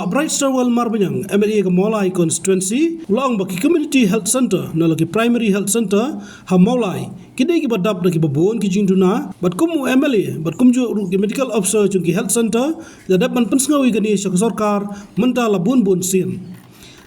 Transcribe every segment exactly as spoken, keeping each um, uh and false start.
Brightstarwell Marbaniang, M L A ka Mawlai Constituency, u la ong ba ki Community Health Centre, nalor ki Primary Health Centre ha Mawlai, ki dei kiba dap da kiba bun ki jingduna, bad kum u M L A bad kumjuh ruh ki Medical Officer jong ki Health Centre, la dep ban pynsngew ïa kane sha ka sorkar mynta la bun bun sien.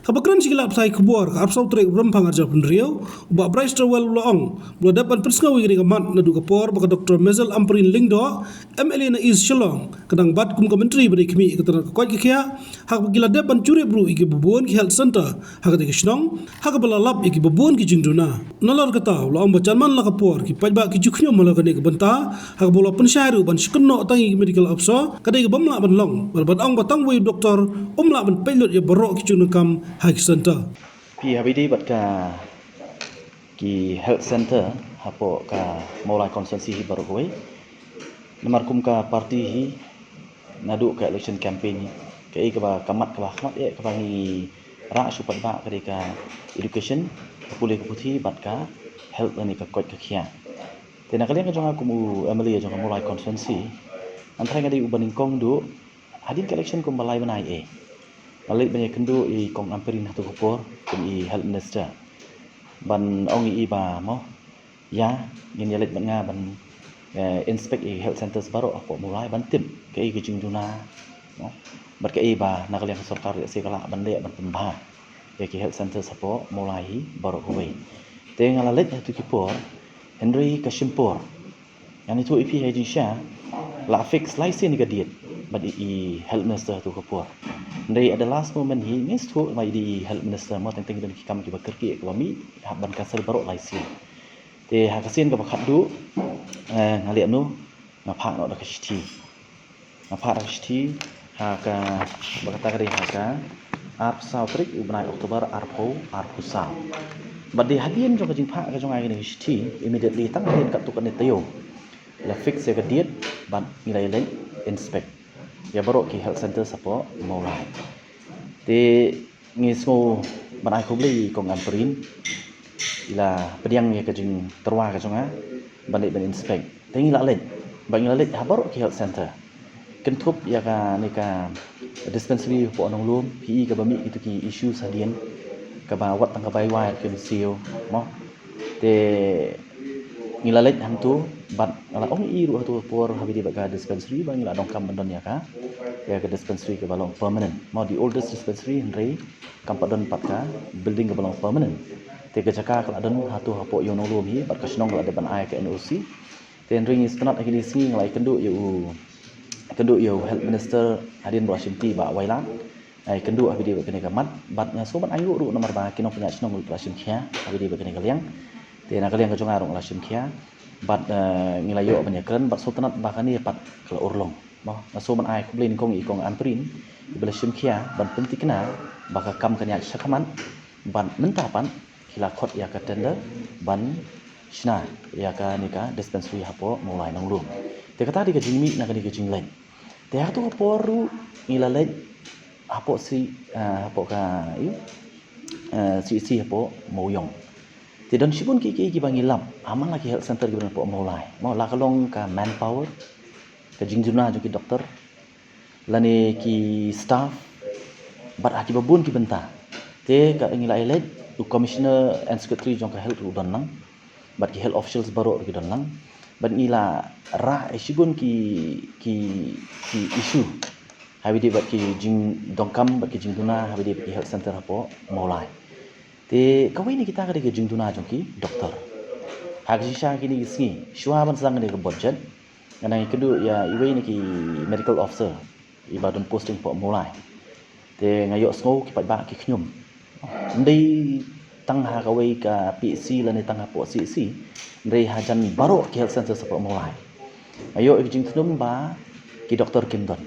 Haba kren sha ki lad pathai khubor ka arphew saw tarik Rymphang arhajar arphew hynriew, u Bah Brightstarwell u la ong ba la dep ban pynsngew ïa kane ka mat naduh ka por ba ka Doctor Mazel Ampareen Lyngdoh, M L A na East Shillong, ka dang bat kum ka Myntri ba dei khmih ka tnat ka koit ka khiah, ha kaba ki la dep ban jurip ruh ïa kiba bun ki Health Centre ha katei ka shnong, ha kaba la lap ïa kiba bun ki jingduna. Nalor kata u la ong ba jan man la ka por ki paidbah ki ju khñium halor kane ka bynta, ha kaba u la pynshai ruh ban shu kynnoh tang ïa ki Medical Officer, ka dei kaba ym lah ban long, bad ban ong ba tang uwei u doktor um lah ban peit lut ïa baroh ki jingdonkam ha ki centre. Phi, haba ïadei bad ka, ki Health Centre hapoh ka Mawlai Constituency hi baroh kawei, namar kum ka party hi, naduh ka election campaign hi, kaei kaba ka mat kaba khmat eh kaba ngi rah shuh pat ba ka dei ka education, ka pule ka puthi bad ka health lane ka koit ka khiah. Te na ka liang ka jong nga kum u M L A jong ka Mawlai Constituency, nga tharai nga dei uba nyngkong duh hadien ka election kumba lai bnai eh, nga leit ban ïakynduh ïa i Kong Ampareen ha tu ka por kum i Health Minister, ban ong ïa i ba mo, ïa, ngin ïa leit bad nga ban, eh, inspect ïa ki health centres baroh hapoh Mawlai ban tip kaei ka jingduna, no? Bad kaei ba na ka liang ka sorkar lehse ka lah ban leh ban pynbha ïa ki health centres hapoh Mawlai hi baroh kawei. Te nga la leit ha tu ki por, hynrei ka shim por. Ngan ïathuh ïa phi ha jingshisha, la fix lai sien ïa ka date bad i, i health minister ha tu ka por. Hynrei at the last moment hi, ngim sngewthuh ma i dei i health minister mo, teng teng ki don ki kam kiba kyrkieh kiba mih hap ban cancel baroh lai sien. Te ha ka sien kaba khatduh, eh, nga leh noh, nga phah noh da ka shithi. Nga phah da ka shithi ha ka, ba kata ka dei ha ka arphew saw tarik u bnai October arphew arphew saw. Bad dei hadien jong ka jingphah ka jong nga ïa kane ka shithi, immediately tang hadien katto katne taïew, la fix ïa ka date bad ngi la ïaleit inspect ïa baroh ki health centres hapoh Mawlai. Te ngi sngew ban ai khublei ïa i Kong Ampareen, i la pdiang ïa ka jingtyrwa ka jong nga ban leit ban inspect. Te ngi la leit, ba ngi la leit ha baroh ki health centre, kynthup ïa kane ka dispensary hapoh Nonglum, phi i kaba mih kito ki issues hadien, kaba wat tang ka bai wai kim siew mo. Te ngi la leit hangto, bad nga la ong ïa i ruh ha tu ka por haba ïadei bad ka dispensary, ba ngi la donkam ban don ïa ka, ïa ka dispensary kaba long permanent mo, the oldest dispensary, hynrei kam pat don pat ka building kaba long permanent. Te ka jaka ka la don ha tu hapoh ïew Nonglum hi, bad ka shnong ka la dep ban ai ka N O C. Te hynrei ngi sngewtynnat ha kine ki sngi nga la ïakynduh ïa u, kynduh ïa u health minister hadien ba la shimti Bah Wailadmiki. Nga ïakynduh haba ïadei bad kane ka mat, bad nga sngew ban ai ruh ruh namar ba ki nongpynïaid shnong ruh ki la shim khia haba ïadei bad kane ka liang. Te na ka liang ka jong nga ruh nga la shim khia, bad, eh, ngi la ïoh ban ïakren, bad sngewtynnat ba kane pat ka la urlong. Mo, nga sngew ban ai khublei nyngkong ïa i Kong Ampareen iba la shim khia ban pynthikna ba ka kam kan ïaid shakhmat, bad mynta pat ki la khot ïa ka tender ban shna ïa kane ka dispensary hapoh Mawlai Nonglum. Te kata dei ka jingmih na kane ka jingleit. Te ha tu ka por ruh ngi la leit hapoh C, eh, hapoh ka, ïa, eh, C H C hapoh Mawïong. Te don shibun kiei kiei kiba ngi lap ha man la ki health centre kiba don hapoh Mawlai. Mo, la ka long ka manpower, ka jingduna jong ki doktor, lane ki staff, bad ha kiba bun ki bynta. Te ka ngi la ïaleit, u commissioner and secretary jong ka health ruh u don lang, bad ki health officials baroh ruh ki don lang, bad ngi la rah ïa shibun ki, ki, ki issue haba ïadei bad ki jingdonkam bad ki jingduna haba ïadei bad ki health centre hapoh Mawlai. Te kawei na kita ka dei ka jingduna jong ki doktor. Ha ka jingshisha kine ki sngi shuwa ban sdang kane ka budget, nga dang ïakynduh ïa iwei na ki medical officer iba don posting hapoh Mawlai. Te nga ïohsngew ki paidbah ki khñium, ym dei tang ha kawei ka P H C lane tang hapoh C H C, hynrei hajan baroh ki health centre hapoh Mawlai. Nga ïoh ïa ka jingkhñium ba ki doktor kim don.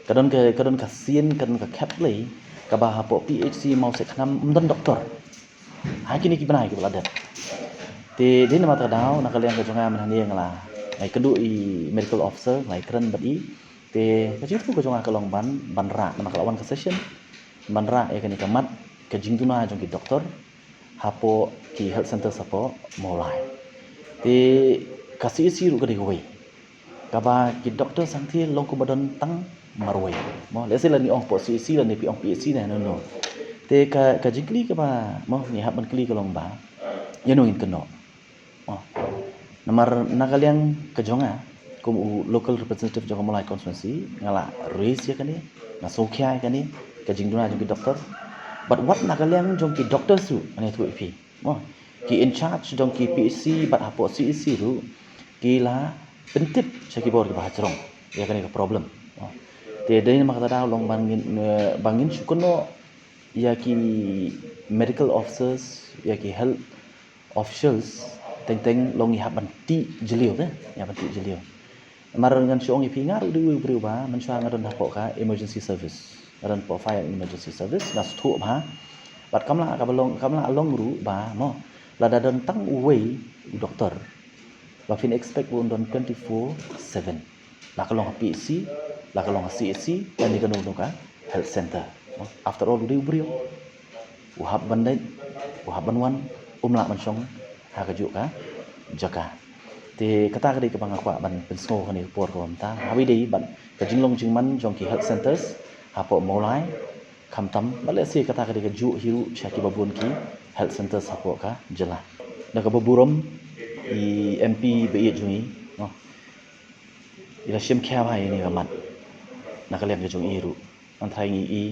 Ka don ka, ka don ka sien, ka don ka khetblei kaba hapoh P H C Mawsiekhnam ym don doktor ha kine ki bnai kiba la dep. Te dei namar kata ka daw na ka liang ka jong nga mynhynne nga la, nga ïakynduh i medical officer, nga la ïakren bad i. Te ka jingthmu ka jong nga ka long ban, ban rah, namar ka la wan ka session, ban rah ïa kane ka mat ka jingduna jong ki doktor hapoh ki health centre hapoh Mawlai. Te ka C H C ruh ka dei kawei kaba ki doktor sangtei long kumba don tang marwei. Mo, lehse lada ngi ong hapoh C H C, lada ngi ong P H C ne, no, no. Te ka, ka jingkylli kaba, mo, ngi hap ban kylli ka long ba, ïano ngin kynnoh. Oh. Namar na ka liang ka jong nga, kum u local representative jong ka Mawlai constituency, nga la raise ïa kane, nga sngewkhia ïa kane, ka jingduna jong ki doktor. Bad wat na ka liang jong ki doktor ruh, nga ïathuh ïa phi. Oh. Ki in charge jong ki P H C, bad hapoh C H C ruh, ki la pyntip sha ki bor kiba hajrong ïa kane ka problem. Oh. Te dei namar kata daw long ba ngin, eh, ba ngin shu kynnoh ïa ki medical officers, ïa ki health officials, teng teng long ngi hap ban tih jylliew te, ngi hap ban tih jylliew. Namar ngan shu ong ïa phi, nga ruh dei uwei u briew ba mynshuwa nga don hapoh ka emergency service, nga don hapoh fire and emergency service, nga sngewthuh bha. Bad kam lah kaba long, kam lah long ruh ba, mo, lada don tang uwei u doktor, ba phin expect ba un don twenty-four seven. La ka long ha P H C, la ka long ha C H C, lane kano kano ka health center. After all, u dei u briew. U hap ban leit, u hap ban wan, um lah ban shong ha kajuh ka jaka. Te kata ka dei kaba nga kwah ban pynsngew ha kane ka por kaba mynta. Haba ïadei bad ka jinglong jingman jong ki health centers hapoh Mawlai, khamtam, bad lehse kata ka dei kajuh hi ruh sha kiba bun ki health centers hapoh ka jylla. Da kaba burom, i M P ba ïeit jong ngi, no, i la shim khia bha ïa kane ka mat na ka liang ka jong i ruh. Hynrei ngi i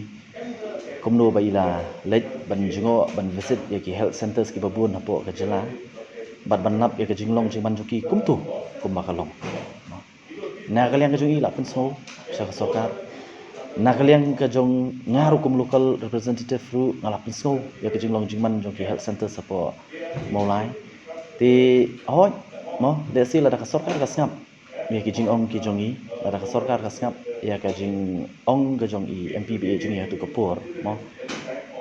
kumno ba i la leit ban jngoh ban visit ïa ki health centers kiba bun hapoh ka jylla, bad ban lap ïa ka jinglong jingman jong ki kumto kumba ka long. Na ka liang ka jong i la pynsngew sha ka sorkar. Na ka liang ka jong nga ruh kum local representative ruh nga la pynsngew ïa ka jinglong jingman jong ki health centers hapoh Mawlai. Te hooid, mo, lehse lada ka sorkar ka sngap ïa ki jingong ki jong i, lada ka sorkar ka sngap ïa ka jingong ka jong i M P ba ïeit jong i ha kato ka por, mo,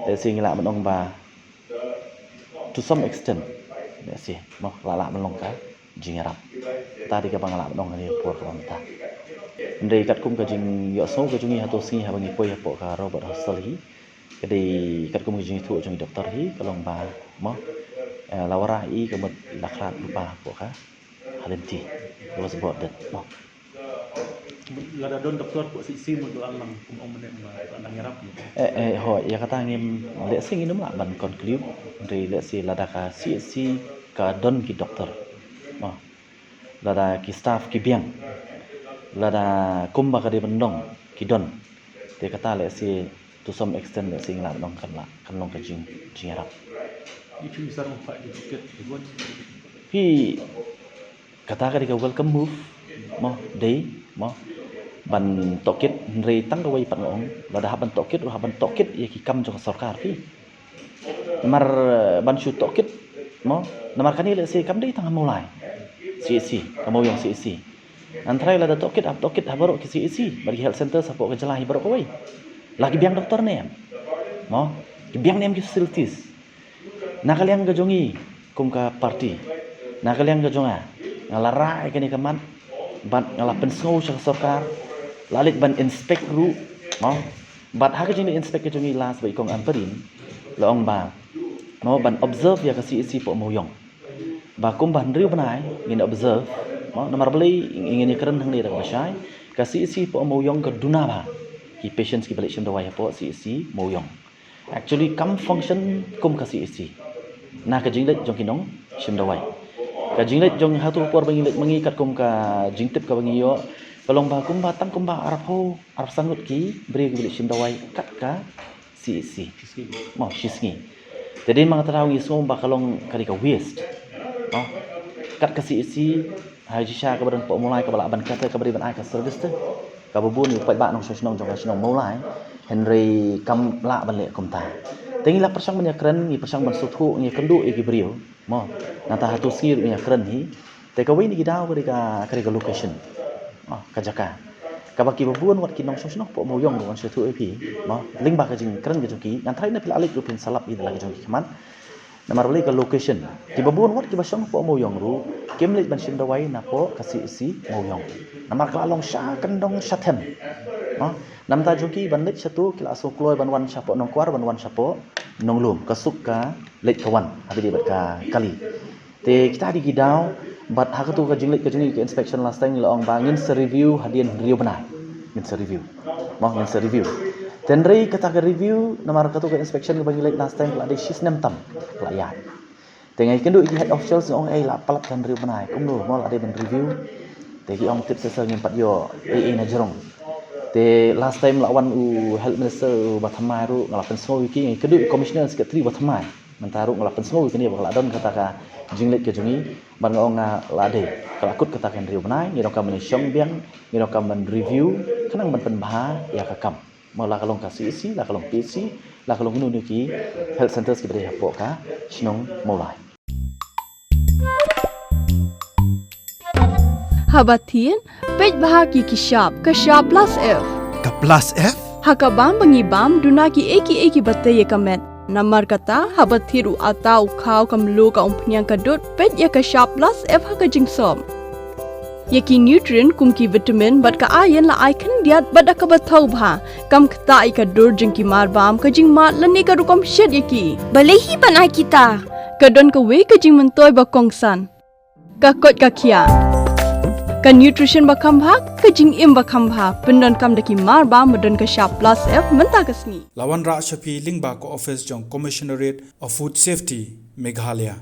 lehse ngi lah ban ong ba to some extent, lehse, mo, la lah ban long ka jingïarap. Kata dei kaba nga lah ban ong ha kane ka por kaba mynta. Hynrei katkum ka jingïohsngew ka jong ngi ha kato ka sngi haba ngi poi hapoh ka Robert Hospital hi, ka dei katkum ka jingïathuh jong i doktor hi, ka long ba, mo, eh, la wanrah i, ka mut la khlad lypa hapoh ka ha lynti. It was about that, mo. Lada don doktor hapoh C H C, mut la nang kum ong mynne ba la nang ïarap, mo. Eh, eh, hooid, ïa kata ngim, lehse ngin ym lah ban conclude, hynrei lehse lada ka C H C ka don ki doktor, mo, lada ki staff ki biang, lada kumba ka dei ban long ki don, te kata lehse to some extent lehse ngi lah ban ong kan lah, kan long ka jing, jingïarap. Phi, kata ka dei ka welcome move, mo, dei, mo, ban tohkit, hynrei tang kawei pat nga ong, lada hap ban tohkit ruh, hap ban tohkit ïa ki kam jong ka sorkar, phi. Namar, eh, ban shu tohkit, mo, namar kane lehse kam dei tang ha Mawlai C H C, ka Mawïong C H C. Hynrei lada tohkit, hap tohkit ha baroh ki C H C bad ki health centers hapoh ka jylla hi baroh kawei. La ki biang doktor ne em, mo, ki biang ne em ki facilities. Na ka liang ka jong ngi kum ka party, na ka liang ka jong nga, nga la rah ïa kane ka mat bad nga la pynsngew sha ka sorkar, la leit ban inspect ruh, mo. Bad ha ka jingleit inspect ka jong ngi last ba i kong Ampareen la ong ba, mo, ban observe ïa ka C H C hapoh Mawïong. Ba kumba hynriew bnai ngin observe, mo, namar balei ngin ïakren hangne da kaba shai, ka C H C hapoh Mawïong ka duna bha ki patients kiba leit shim dawai hapoh C H C Mawïong. Actually kam function kum ka C H C na ka jingleit jong ki nongshim dawai. Ka jingleit jong, ha kato ka por ba ngi leit ma ngi, katkum ka jingtip kaba ngi ïoh, ka long ba kumba, tang kumba arphew, arphew san ngut ki briew kiba leit shim dawai kat ka C H C. Mo, shi sngi. Te dei ma nga tharai ngi sngew ba ka long ka dei ka waste, mo, kat ka C H C, ha shisha kaba don hapoh Mawlai kaba lah ban cater, kaba dei ban ai ka service te. Kaba bun ïa u paidbah nongshong shnong jong ka shnong Mawlai, hynrei kam lah ban leh kumta. Te ngi la pyrshang ban ïakren, ngi pyrshang ban sngewthuh, ngi ïakynduh ïa ki briew, mo. Nangta ha kato ka sngi ruh ngi ïakren hi. Te kawei na ki daw ka dei ka, ka dei ka location, mo, ka jaka kaba kiba bun wat ki nongshong shnong hapoh Mawïong ruh, ngan shu ïathuh ïa phi, mo, lyngba ka jingkren ka jong ki, ngan tharai na phi la leit ruh phin sa lap ïa la ka jong ki khmat. Namar balei ka location. Kiba bun wat kiba shong hapoh Mawïong ruh kim leit ban shim dawai napoh ka C H C Mawïong. Namar ka la long sha kyndong sha them, mo. Na bynta jong ki ban leit shato ki la sngew kloi ban wan shapoh Nongkwar, ban wan shapoh Nonglum, ka suk ka leit ka wan, haba ïadei bad ka kali. Te kita dei ki daw, bad ha kato ka jingleit ka jong ngi ka inspection last time ngi la ong ba ngin sa review hadien hynriew bnai. Ngin sa review. Mo ngin sa review. Te hynrei kata ka review namar katu ka inspection kaba ngi leit last time ka la dei shi snem tam ka la ïaid. Te nga ïakynduh ïa ki head officials, nga ong ei la palat ka hynriew bnai, kumno mo la dei ban review. Te ki ong tip sa sa ngim pat ïoh ei ei na jrong. Te last time la wan u health minister u Bah Thymmai ruh, nga la pynsngew ïa ki, nga ïakynduh ïa u commissioner secretary Bah Thymmai. Mynta ruh nga la pynsngew ïa kane ba ka la don kata ka jingleit ka jong ngi. Bad nga ong nga la dei, ka la kut kata ka hynriew bnai, ngi donkam ban shong biang, ngi donkam ban review, khnang ban pynbha ïa ka kam. Mo la ka long ka C H C, la ka long P H C, la ka long kino kino ki health centres kiba dei hapoh ka shnong Mawlai. Haba thied, peit bha ki ki shap, ka shap plus F. Ka plus F? Ha ka bam ba ngi bam, duna ki ei ki ei kiba tei ïa ka met. Namar kata, haba thied u atta, u khaw, ka mluh, ka umphniang, ka dud, peit ïa ka shap plus F ha ka jingsop. Ïa ki nutrient kum ki vitamin bad ka iron la ai khyndiat bad da kaba thaw bha. Kam ktah ïa ka dur jong ki marbam, ka jingmad lane ka rukom shet ïa ki. Balei hi ban ai kita? Ka don kawei ka jingmyntoi ba kongsan. Ka koit ka khiah. Ka nutrition ba kham bha, ka jingim ba kham bha. Pyndonkam da ki marbam ba don ka shap plus F mynta ka sngi. La wanrah sha phi lyngba ka office jong Commissionerate of Food Safety, Meghalaya.